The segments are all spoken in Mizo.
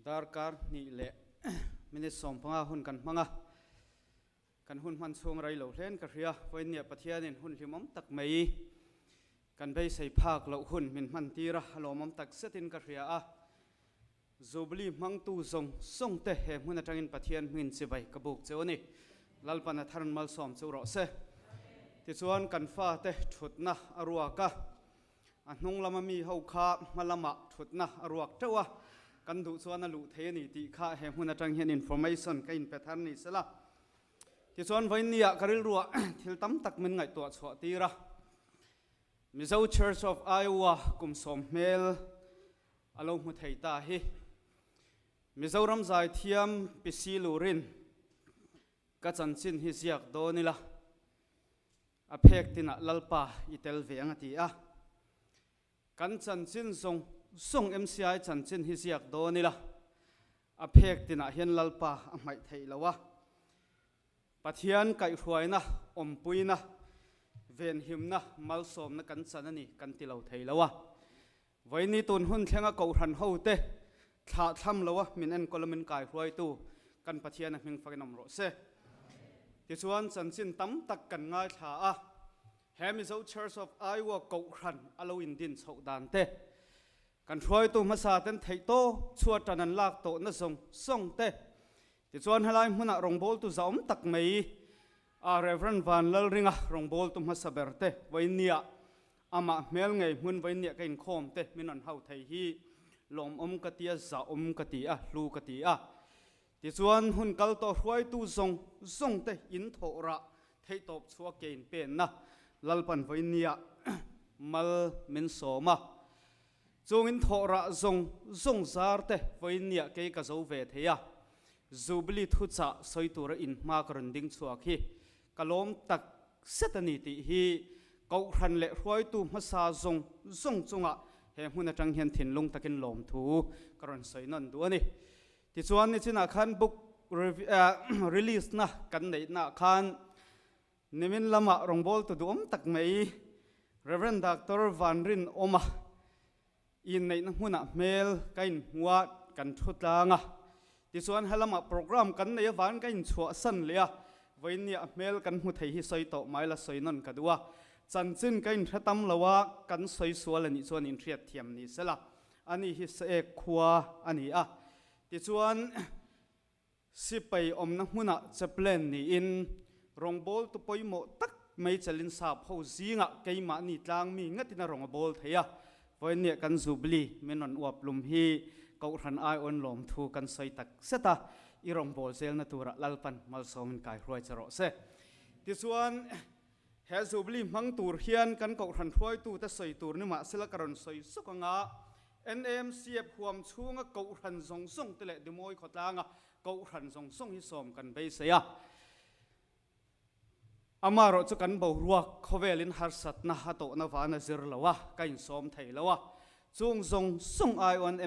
Darkar hnih leh minute 15 hun kan hmang a, kan hun hman chhung rei lo hlen ka hria. Vawiinniah Pathianin hun hlimawm tak mai kan beisei phak loh hun min hman tir a, a lawmawm tak zetin ka hria a. Jubilee hmangtu zawng zawng te he hmun atangin Pathian hmingin chibai ka buk cheu a ni. Lalpan a tharin malsawm cheu rawh se. Tichuan kan fate thutna a ruak a. A hnung lama mi ho kha hma lamah thutna a ruak teuh a, kan duh chuan a luh thei a ni tih kha he hmun atang hian information ka inpe thar ni sela. Tichuan vawiinniah ka rilruah thil tam tak min ngaihtuah chhuah tir a. Mizo Church of Iowa kum sawm hmel a lo hmu thei ta hi. Mizoram zaithiam Pi Silurin ka chanchin hi ziak dawn ila. A phek tinah Lalpa i tel ve ang a ti a. Kan chanchin zawng zawng MCI chanchin hi ziak dawn ila, a phek tinah hian Lalpa a hmaih theih lo a. Pathian kaihhruaina, awmpuina, venhimna, malsawmna kan chan a ni kan ti lo thei lo a. Vawiini tun hun thlenga Kohhran hote thlah thlam loa min enkawl a min kaihruaitu kan Pathian a hming fakin awm rawh se. Tichuan chanchin tam tak kan ngaithla a, he Mizo Church of Iowa Kohhran a lo indin chhoh dan te, kan hruaitu hmasa ten theihtawp chhuat tan an lak tawhna zawng zawng te, tichuan helai hmunah rawngbawltu zahawm tak mai a Rev. Vanlalringa rawngbawltu hmasa ber te vawiinniah Amah hmel ngei hmun vawiinniah ka inkhawm te min rawn hau thei hi lawmawm ka ti a, zahawm ka ti a, hlu ka ti a. Tichuan hun kal tawh hruaitu zawng zawng te in thawh rah theihtawp chhuah ke in penna Lalpan vawiinniah mal min sawm a. Chung in thawh rah zawng zawng zar te vawiinniah kei ka zo ve thei a. Jubilee thuchah sawi tura inhma ka rawn ding chhuak hi Ka lawm tak zet a ni tih hi Kohhran leh hruaitu hmasa zawng zawng chungah he hmun atang hian thinlung takin lawmthu ka rawn sawi nawn duh a ni. Tichuan nichinah khan book release na kan neihnaah khan nimin lamah rawngbawltu duhawm tak mai Rev. Doctor Vanrinawma Inneihna hmunah hmel ka inhmu a, kan thu tlang a. Tichuan helamah program kan nei avangin ka inchhuahsan leh a, vawiinniah hmel kan hmu thei hi sawi tawh mai la sawi nawn ka duh a. Chanchin ka inhre tam lo a, kan sawi sual a nih chuan inhriat thiam ni sela, ani hi Saek khua a ni a. Tichuan Sipai awmna hmunah chaplain niin rawngbawltu pawimawh tak mai chalin sap ho zingah keimahni tlang mi ngatin a rawn a bawl thei a. Vawiinniah kan Jubilee min rawn uap lum hi Kohhran aiawn lawmthu kan sawi tak zet a, i rawngbâwl zelna turah Lalpan malsawmin kai hruai che rawh se. Tichuan, he Jubilee hmang tur hian kan Kohhran hruaitute sawi tur ni mahsela ka rawn sawi suk anga, NAMCF huam chhunga Kohhran zawng zawng te leh Dimawi khawtlanga Kohhran zawng zawng hi sawm kan beisei a. Amaherawh chu kan boruak khawvelin harsatna a tawhna van a zir lo a, ka insawm thei lo a. Chung zawng zawng aiawn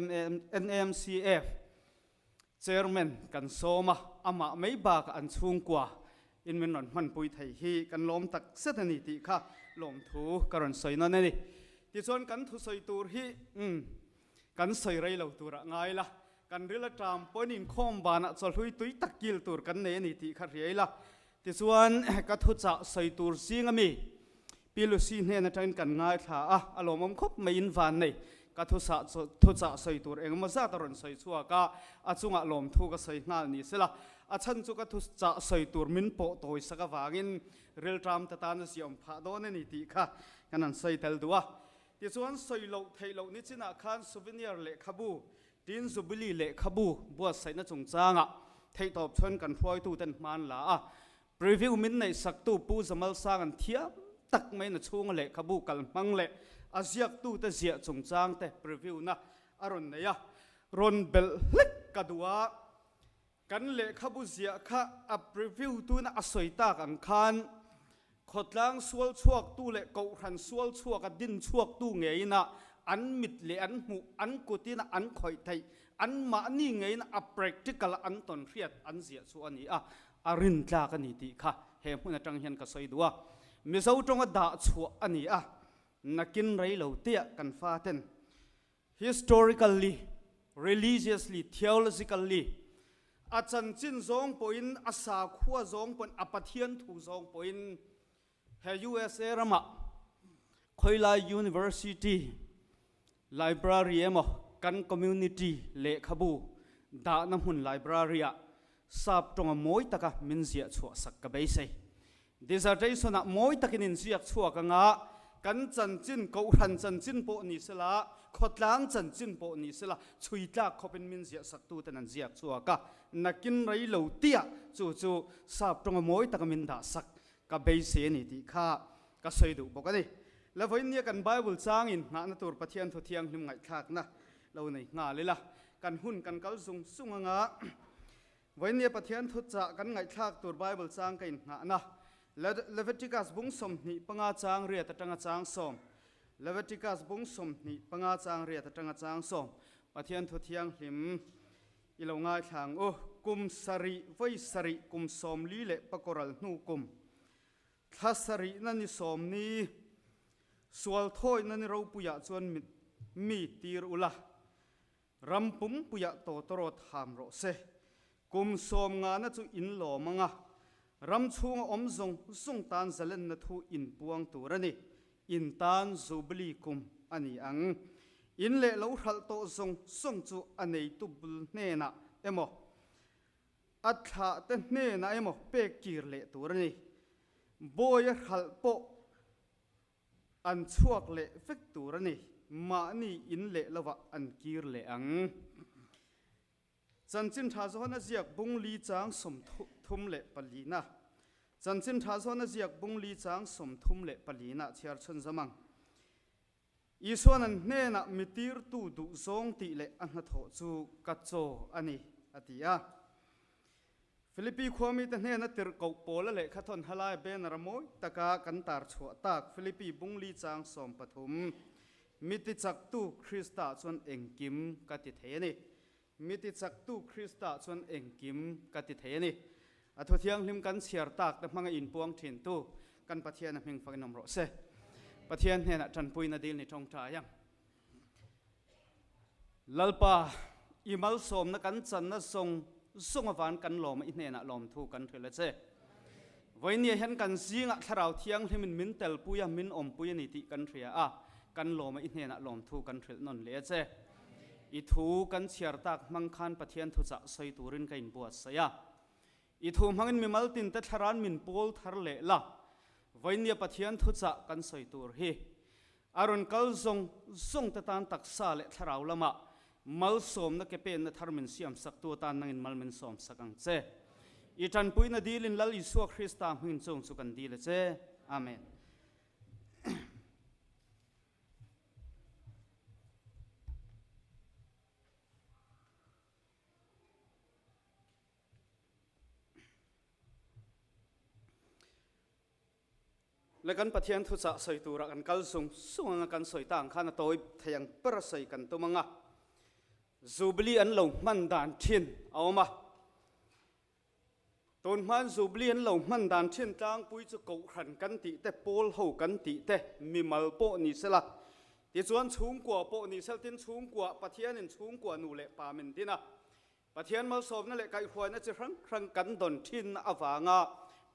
NAMCF Chairman kan sawm a, amah mai bakah an chhungkua in min rawn hmanpui thei hi kan lawm tak zet a ni tih kha lawmthu ka rawn sawi nawn a ni. Tichuan kan thusawi tur hi umm kan sawi rei lo turah ngai la, kan ril aṭam pawhin inkhawm banah chawhlui tui tak kil tur kan nei a ni tih kha hria ila. Tichuan ka thuchah sawi tur zing ami Pi Lucy hnen atangin kan ngaithla a, a lawmawm khawp mai in van nei. Ka thusah thuchah sawi tur engemaw zat a rawn sawi chhuak a, a chungah lawmthu ka sawi nghal ni sela, a chhan chu ka thuchah sawi tur min pawh tawi sak avangin rilṭam ta tan a ziahawm phah dawn a ni tih kha kan han sawi tel duh a. Tichuan sawi loh theih loh ni chinah khan souvenir lehkhabu, Tin Jubilee lehkhabu buatsaihna chungchangah theihtawp chuan kan hruaituten hman la a, Preview min neihsaktu Pu Zamal Sang an thiam tak maiin a chhunga lehkhabu kal hmang leh a ziaktute ziah chungchang te preview na a rawn nei a, rawn belh hlek ka duh a, kan lehkhabu ziah kha a preview tuna a sawi tak ang khan khawtlang sual chhuaktu leh kohhran sual chhuaka din chhuaktu ngeiin a an mit leh an hmuh an kutin a an khawih theih an mahni ngeiin a practical a an tawn hriat an ziah chu a ni a. A rin tlak a ni tih kha he hmun atang hian ka sawi duh a. Mizo tawnga dah chhuah a ni a, nakin rei lo tia kan faten historically. Religiously, theologically, a chanchin zawng pawhin, a sakhua zawng pawhin, a Pathian thu zawng pawhin he USA ramah khawilai University Library emaw kan community lehkhabu dahna hmun library ah sap tawnga mawi taka min ziah chhuah sak ka beisei. Dissertation ah mawi takin in ziak chhuak anga kan chanchin kohhran chanchin pawh ni sela, khawtlang chanchin pawh ni sela chhui tlak khawpin min ziah sak tu ten an ziak chhuak a, nakin rei lo tia chu chu sap tawnga mawi taka min dah sak ka beisei a ni tih kha ka sawi duh bawk a ni. La vawiinnia kan Bible changin nghahna tur Pathian thu thianghlim ngaihthlakna lo nei nghal ila, kan hun kan kal zung zung anga vawiinnia Pathian thu chah kan ngaihthlak tur Bible chang ka inngahna Leviticus bung 25 chang riat atanga chang sawm Leviticus bung 25 chang riat atanga chang sawm Pathian thu thianghlim I lo ngaithla ang u. Kum sarih, vawi sarih, kum 40 leh pakoral hnu kum, thla sarihna ni sawm ni, sual thawihna ni ropuiah chuan mi tir ula, ram pumpuiah tawtawrawt ham rawh se. Kum sawm ngana chu in lawm ang a, ram chhunga awm zawng zawng tan zalenna thu in puang tur a ni. In tan Jubilee kum a ni ang. In leh lo hralh tawh zawng zawng chu a neitu bul hnenah emaw, a thlahte hnenah emaw pek kir leh tur a ni. Bawi a hralh pawh an chhuak leh vek tur a ni. Mahni in leh lovah an kir leh ang. Chanchin Tha zawn a ziak bung li chang 34 na. Chanchin Tha zawn a ziak bung li chang 34 na chhiar chhun zam ang. Isuan an hnenah mi tirtu duh zawng tih leh a hnathawh chu ka chaw a ni, a ti a. Philippi khuamite hnena tirhkoh Paula lehkha thawn halai banner a mawi taka kan tar chhuah tak Philippi bung li chang 13 Mi tichaktu Krista chuan engkim ka ti thei a ni. Mi tichaktu Krista chuan engkim ka ti thei a ni. A thu thianghlim kan chhiar tak te hmanga inpuang thintu kan Pathian a hming fakin awm rawh se. Pathian hnenah tanpuina dil ni tawngtai ang. Lalpa, i malsawmna kan channa zawng zawng avan kan lawm a, i hnenah lawmthu kan hrilh a che. Vawinia hian kan zingah Thlarau Thianghlimin min telpui a, min awmpui a ni tih kan hria a, kan lawm a, i hnenah lawmthu kan hrilh nawn leh a che. I thu kan chhiar tak hmang khan Pathian thuchah sawi turin ka inbuatsaih a. I thu hmangin mimal tinte Thlaran min pawl thar leh la, vawinia Pathian thuchah kan sawi tur hi A rawn kal zawng zawng te tan taksa leh thlarau lamah malsawmna ke penna thar min siamsaktu atan nangin mal min sawmsak ang che. I tanpuina dilin Lal Isua Krista hmingin chung chu kan dil a che. Amen. Le kan Pathian thuchah sawi turah kan kal sung sung anga kan sawi ta ang khan a tawi thei ang ber a sawi kan tum anga Jubilee an lo hman dan thin a awm a. Tun hman Jubilee an lo hman dan thin tlangpui chu Kohhran kan tih te, pawl ho kan tih te, mimal pawh ni sela, tichuan chhungkua pawh ni sela, tin chhungkua Pathianin chhungkua nu leh pa min din a, Pathian malsawmna leh kaihhruaina chi hrang hrang kan dawn thin avanga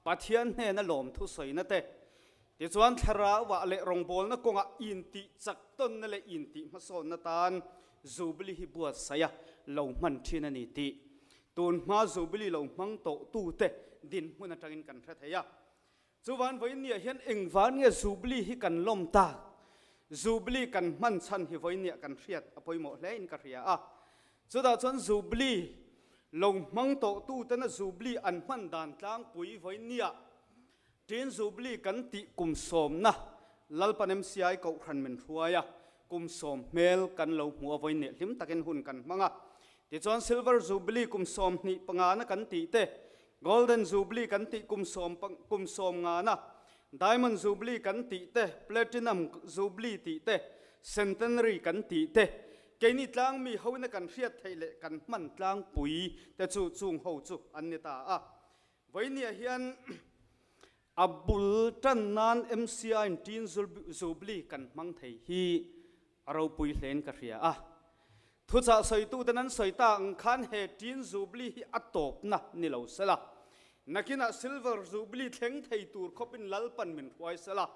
Pathian hnena lawmthu sawina te, tichuan thlarauah leh rawngbawlna kawngah intih chak tawnna leh intih hmasawnna tan Jubilee hi buatsaih a lo hman thin a ni tih tunhma Jubilee lo hmang tawhtute dinhmun atangin kan hre thei a. Chuvan vawiinniah hian engvan nge Jubilee hi kan lawm tak? Jubilee kan hman chhan hi vawiinniah kan hriat a pawimawh hle in ka hria a. Chutah chuan Jubilee lo hmang tawh tena Jubilee an hman dan tlangpui vawiinniah Teen Jubilee kan tih kum sawmna Lalpan MCI Kohhran min hruai a, kum sawm hmel kan lo hmu a vawiinniah hlim takin hun kan hmang a. Tichuan Silver Jubilee kum 25 na kan tih te, Golden Jubilee kan tih kum sawm kum sawm ngana, Diamond Jubilee kan tih te, Platinum Jubilee tih te, Centenary kan tih te, keini tlangmi hoina kan hriat theih leh kan hman tlangpui te chu chung ho chu an ni ta a. Vawinia hian a bul tan nan MCI in Teen Jubilee kan hmang thei hi a ropui hlein ka hria a. Thuchah sawituten an sawi ta ang khan he Teen Jubilee hi a tawpna ni lo sela, nakinah Silver Jubilee thleng thei tur khawpin Lalpan min hruai sela,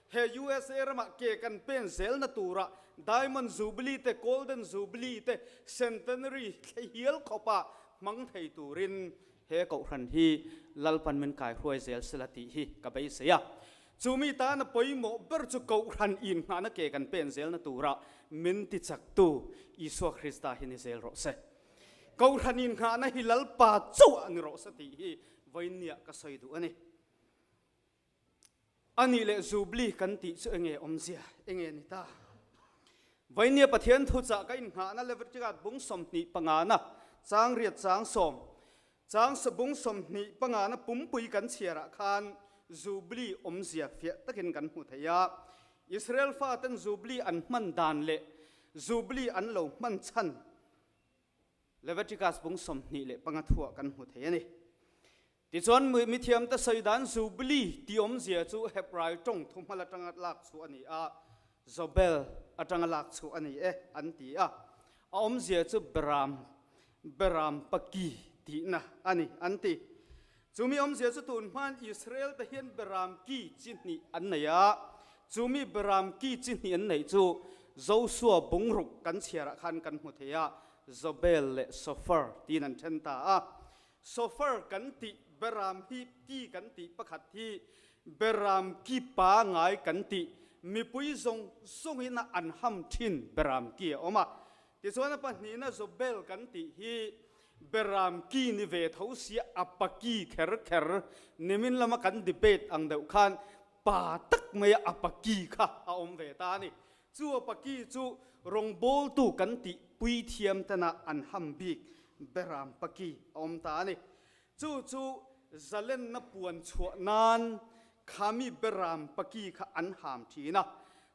he USA ramah ke kan pen zelna turah Diamond Jubilee te, Golden Jubilee te, Centenary thlehial khawpa hmang thei turin he kohhran hi Lalpan min kaihruai zel sela tih hi ka beisei a. Chu mi tana pawimawh ber chu Kohhran inngahna ke kan pen zelna tura min tichaktu Isua Krista hi ni zel rawh se. Kohhran inngahna hi Lalpa chauh a ni rawh se tih hi vawiinniah ka sawi duh a ni. A nih leh Jubilee kan tih chu enge awmzia enge ni ta? Vawiinnia Pathian thuchah ka inngahna Leviticus bung 20 pangana chang riat chang sawm Chang sabung 20 pangana pumpui kan chhiarah khan Jubilee awmzia fiah takin kan hmu thei a. Israel faten Jubilee an hman dan leh Jubilee an lo hman chhan Leviticus bung 25 thuah kan hmu thei a ni. Tichuan mithiamte sawi dan Jubilee tih awmzia chu Hebrai tawng thuhmal atanga lak chhuah a ni a, Zobel atanga lak chhuah a ni e an ti a. A awmzia chu Beram Beram paki tihna a ni an ti. Chumi awmzia chu tun hman Israel te hian Beram ki chi hnih an nei a, chumi Beram ki chi hnih an neih chu Joshua bungruk kan chhiarah khan kan hmu thei a, Zobel leh Sofar tiin an then ta a. Sofar kan tih Beram hi ki kan tih pakhat hi Beram ki pangai kan tih mipui zawng zawngin a an ham thin Beram ki a awm a. Tichuan a pahnihna Zobel kan tih hi Beram ki ni ve tho sia a pa ki kher kher nimin lama kan debate ang deuh khan pa tak maia a pa ki kha a awm ve ta a ni. Chu a pa ki chu rawngbawltu kan tih puithiam tena an ham bik Beram pa ki a awm ta a ni. Chu chu zalenna puan chhuah nan khami Beram paki kha an ham thin a.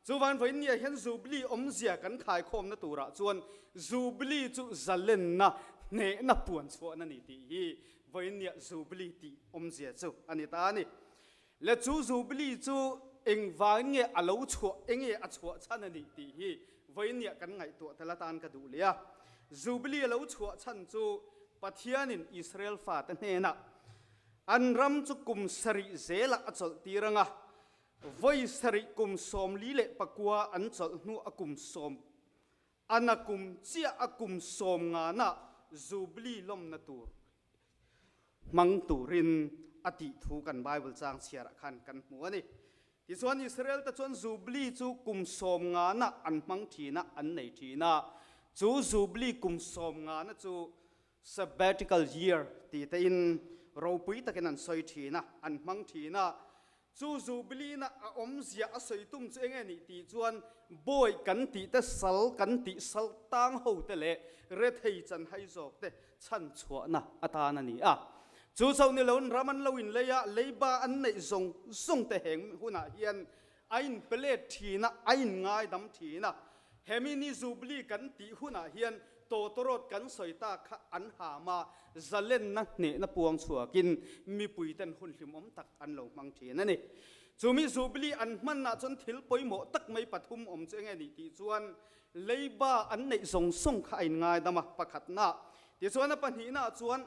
Chuvan vawiinniah hian Jubilee awmzia kan khaikhawmna turah chuan Jubilee chu zalenna hnehna puan chhuahna ni tih hi vawiinniah Jubilee tih awmzia chu a ni ta a ni. Le chu Jubilee chu engvangin nge a lo chhuah, enge a chhuah chhan a nih tih hi vawiinniah kan ngaihtuah tel atan ka duh leh a. Jubilee a lo chhuah chhan chu Pathianin Israel fate hnenah an ram chu kum sarih zelah a chawlh tir ang a, vawi sarih kum 49 an chawlh hnu a kum sawm ana kum chiah a kum sawm ngana Jubilee lawmna tur hmang turin a tih thu kan Bible chang chhiarah khan kan hmu a ni. Tichuan Israel te chuan Jubilee chu kum sawm ngana an hmang thin a, an nei thin a. Chu Jubilee kum sawm ngana chu Sabbatical year ti tein ropui takin an sawi thin a, an hmang thin a. Chu Jubilee-na a awmzia a sawi tum chu enge nih tih chuan bawi kan tih te, sal kan tih, sal tang ho te leh rethei chan hai zawk te chhan chhuahna atan a ni a. Chu chauh ni loin ram an lo inlei a, leiba an neih zawng zawng te heng hunah hian a inpe let thin a, a inngaidam thin a. Hemi ni Jubilee kan tih hunah hian tawtawrawt kan sawi tak kha an ham a, zalenna hnehna puang chhuakin mipuiten hun hlimawm tak an lo hmang thin a ni. Chumi Jubilee an hmanah chuan thil pawimawh tak mai pathum awm chu enge nih tih chuan leiba an neih zawng zawng kha a inngaidam a, pakhatna. Tichuan a pahnihnaah chuan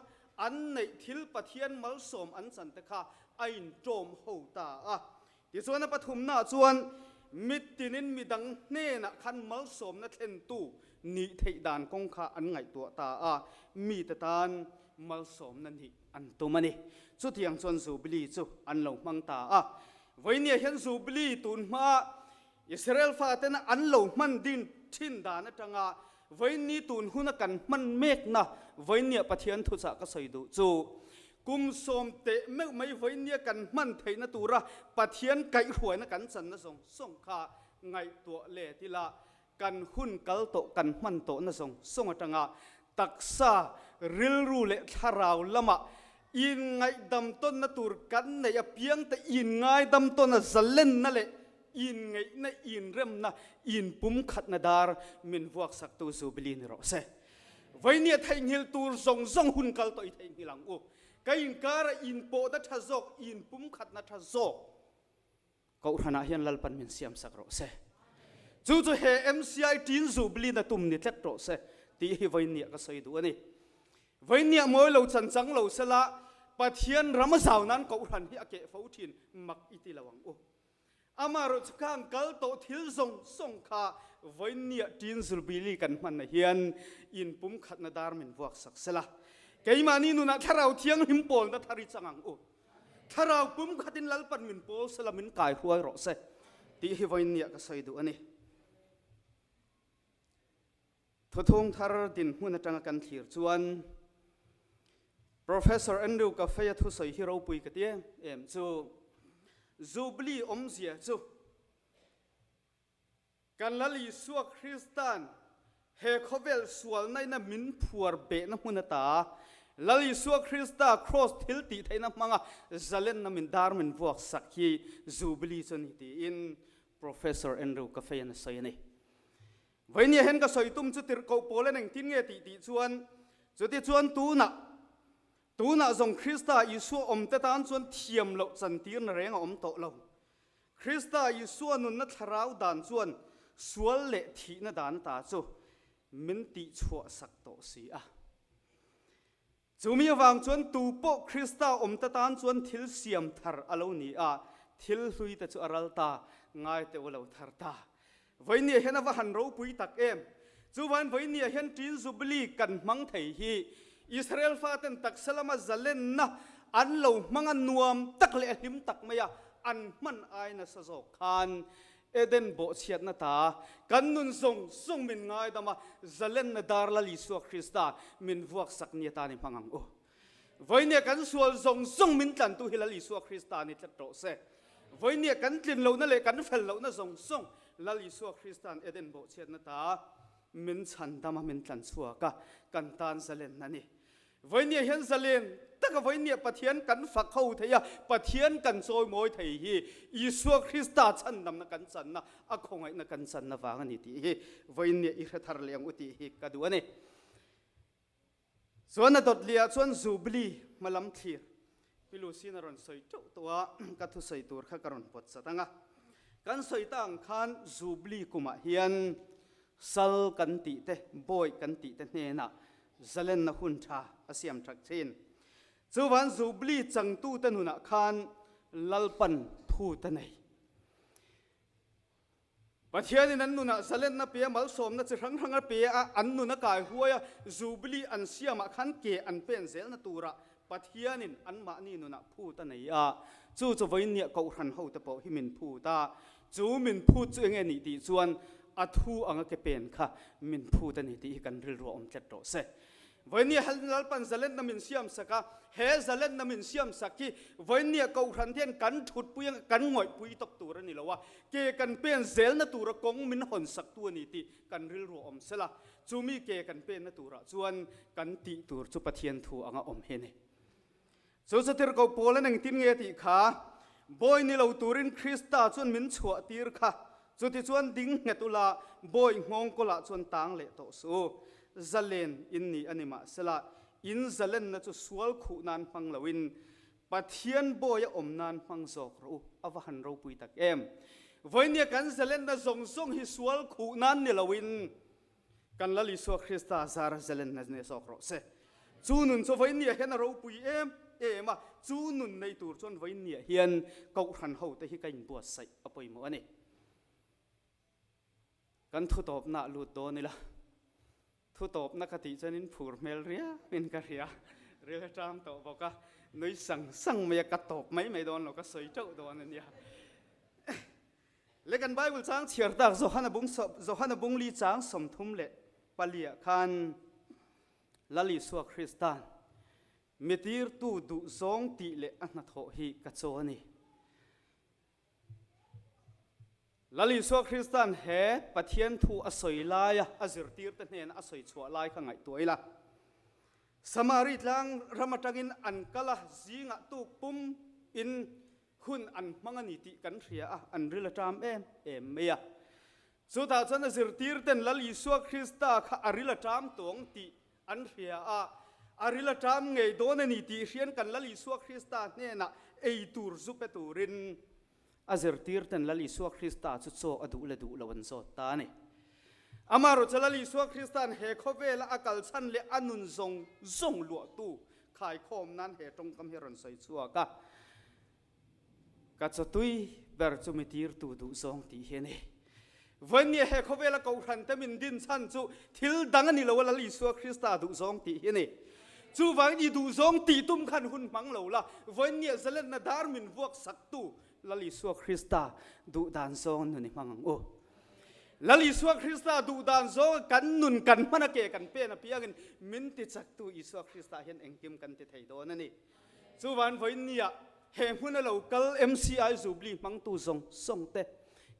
an neih thil Pathian malsawm an chan te kha a inṭawm ho ta a. Tichuan a pathumnaah chuan mitinin midang hnenah khan malsawmna thlentu nih theih dan kawng kha an ngaihtuah ta a, mite tan malsawmna nih an tum a ni. Chutiang chuan Jubilee chu an lo hmang ta a. Vawinia hian Jubilee tun hmaa Israel fatena an lo hman din thin dan atanga vawiinni tun huna kan hman mekna vawiinniah Pathian thuchah ka sawi duh chu Kum sawm teh meuh mai vawinia kan hman theihna tura Pathian kaihhruaina kan channa zawng zawng kha ngaihtuah let ila, kan hun kal tawh kan hman tawhna zawng zawng atanga taksa, rilru leh thlarau lamah inngaihdam tawnna tur kan neih apiang te inngaidam tawna zalenna leh inngeihna, inremna, inpumkhatna dar min vuaksaktu Jubilee ni rawh se. Vainia theihnghilh tur zawng zawng hun kal tawh i theihnghilh ang u. Ka inkara inpawhna tha zawk, inpumkhatna tha zawk Kohhranah hian Lalpan min siamsak rawh se. Chu chu he MCI Teen Jubilee na tum ni tlat rawh se. tih hi vawiinniah ka sawi duh a ni. Vawiinniah mawi lo chan chang lo sela Pathian ram a zau nan Kohhran hi a keh fo thin mak i ti lo ang u. Amaherawh chu khang kal tawh thil zawng zawng kha vawiinniah ṭin zulbili kan hmanna hian inpumkhatna dar min vuak sak sela keimahni nunah Thlarau Thianghlim pawlna thar i chang ang u. Thlarau pumkhatin Lalpan min pawl sela min kai hruai rawh se tih hi vawiinniah ka sawi duh a ni. Thuthung thar dinhmun atanga kan thlir chuan Professor Andrew Caffey-a thusawi hi ropui ka ti em em chu Jubilee awmzia chu Kan Lal Isua Krista'n he khawvel sualnaina min phuar behna hmun ata Lal Isua Krista Kraws thil tih theihna hmanga zalenna min dar min vuak sak hi Jubilee chu a ni tiin Professor Andrew Caffey-a'n a sawi a ni. Vawinia hian ka sawi tum chu tirhkoh pawl an engtin nge tih tih chuan chuti chuan tunah tunah zawng Krista Isua awmte tan chuan thiam loh chantirna reng a awm tawh lo. Krista Isua nunna thlarau dan chuan sual leh thihna dan ta chu min tihchhuah sak tawh si a. Chumi avang chuan tu pawh Krista awm ta tan chuan thil siam thar a lo ni a, thil hlui te chu a ral ta, ngai te u lo thar ta. Vawinia hian a va han ropui tak em! Chuvain vawinia hian Ṭin Jubilee kan hmang thei hi Israel faten taksa lama zalenna an lo hmang a nuam tak leh a hlim tak mai a, an hman ai nasa zawk khan Eden bawhchhiatna ta kan nun zawng zawng min ngaidam a, zalenna dar Lal Isua Krista min vuaksak ni atan i hmang ang u. Vawinia kan sual zawng zawng min tlantu hi Lal Isua Krista ni tlat rawh se. Vawinia kan tlin lohna leh kan fel lohna zawng zawng Lal Isua Krista'n Eden bawhchhiatna ta min chhan dam a, min tlan chhuak a, kan tan zalenna a ni. Vawinia hian zalen taka vawinia Pathian kan fak ho thei a, Pathian kan chawimawi thei hi Isua Krista chhandamna kan channa, a khawngaihna kan channa vang a ni tih hi vawinia i hre thar leh ang u tih hi ka duh a ni. Chuan a dawt liah chuan Jubilee hmalam thlir Pi Lucy-in a rawn sawi teuh tawh a, ka thusawi tur kha ka rawn pawt sat ang a. Kan sawi ta ang khan Jubilee kumah hian sal kan tih te, bawi kan tih te hnenah zalenna hun tha a siam thak thin. Chuvan Jubilee changtute nunah khan Lalpan phut a nei. Pathianin an nunah zalenna pe a, malsawmna chi hrang hrang a pe a, an nun a kai huai a, Jubilee an siamah khan ke an pen zelna turah Pathianin anmahni nunah phut a nei a, chu chu vawiinniah Kohhran hote pawh hi min phut a, chu min phut chu enge nih tih chuan a thu anga ke pen kha min phut a ni tih hi kan rilru a awm tlet rawh se. Vawiinniah Lalpan zalenna min siamsak a, he zalenna min siamsak hi vawiinniah Kohhran hian kan thutpui anga kan ngawihpui tawk tur a ni lo a, ke kan pen zelna tura kawng min hawnsaktu a ni tih kan rilru a awm sela, chumi ke kan penna turah chuan kan tih tur chu Pathian thu anga awm hi a ni. Chu Satirhkoh Paul an engtin nge tih kha bawi ni lo turin Krista chuan min chhuah tir kha. Chutichuan ding nghet ula bawi nghawng kawlah chuan tang leh tawh suh u. Zalen in ni a ni mahsela in zalenna chu sual khuh nan hmang loin Pathian bawi a awm nan hmang zawk rawh u. A va han ropui tak em! Vawinia kan zalenna zawng zawng hi sual khuh nan ni loin Kan Lal Isua Krista zar zalenna nei zawk rawh se. Chu nun chu vawiinniah hian a ropui em em a, chu nun nei tur chuan vawiinniah hian Kohhran hote hi ka inbuatsaih a pawimawh a ni. Kan thutawpna ah lut dawn ila, thutawpna ka tih chuan in phur hmel riau in ka hria, ril a tang tawh bawk a, nui sang sang mai a, ka tawp mai mai dawn lo, ka sawi teuh dawn a nia. Le kan Bible chang chhiar tak Johana bung Johana bung li chang 34 ah khan Lal Isua Kristan mitirtu duh zawng tih leh a hnathawh hi ka chaw a ni. Lal Isua Kristan he Pathian thu a sawi laia a zirtirte hnena a sawi chhuah lai kha ngaihtuah ila. Samari tlang ram atangin an kal a, zingah tuk pum in Hun an hmang a ni tih kan hria a, an ril a ṭam em em mai a. Chutah chuan a zirtirten Lal Isua Krista kha a ril a ṭam tawng tih an hria a, a ril a ṭam ngei dawn a ni tih hrian kan Lal Isua Krista hnenah ei tur zu pe turin a zirtirten Lal Isua Krista chu chaw a duh leh duh lo an zawt ta a ni. Amaherawhchu Lal Isua Krista'n he khawvela a kal chhan leh a nun zawng zawng luahtu khaikhawm nan he tawngkam hi a rawn sawi chhuak a, Ka chawtui ber chu mi tirtu duh zawng tih hi a ni. Vawinia he khawvela kohhran te min din chhan chu thil dang a ni lo a, Lal Isua Krista duh zawng tih hi a ni. Chuvangin i duh zawng tih tum khan hun hmang lo la, vawinia zalenna dar min vuak saktu Lal Isua Krista duh dan zawng nun i hmang ang u. Lal Isua Krista duh dan zawnga kan nun kan hman a ke kan pen apiangin min tichaktu Isua Krista hian engkim kan ti thei dawn a ni. Chuvan vawiinniah he hmuna lo kal MCI Jubilee hmangtu zawng zawng te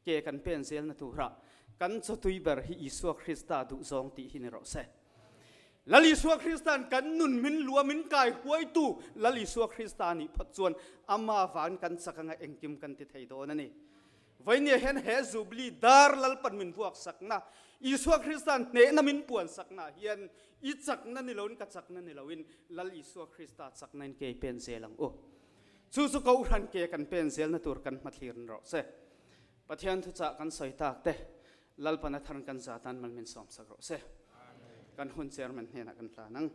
ke kan pen zelna turah kan chawtui ber hi Isua Krista duh zawng tih hi ni rawh se. Lal Isua Krista'n kan nun min lua min kai huaitu Lal Isua Krista nih phawt chuan ama van kan chak anga engkim kan ti thei dawn a ni. Vawinia hian he Jubilee dar Lalpan min vuak sakna, Isua Krista'n hnehna min puan sakna hian i chakna ni loin ka chakna ni loin Lal Isua Krista chakna in ke i pen zel ang u. Chu chu Kohhran ke kan pen zelna tur kan hmathlir ni rawh se. Pathian thuchah kan sawi tak te Lalpan a thar kan za tan mal min sawm sak rawh se. Kan hun chairman hnenah kan hlan ang.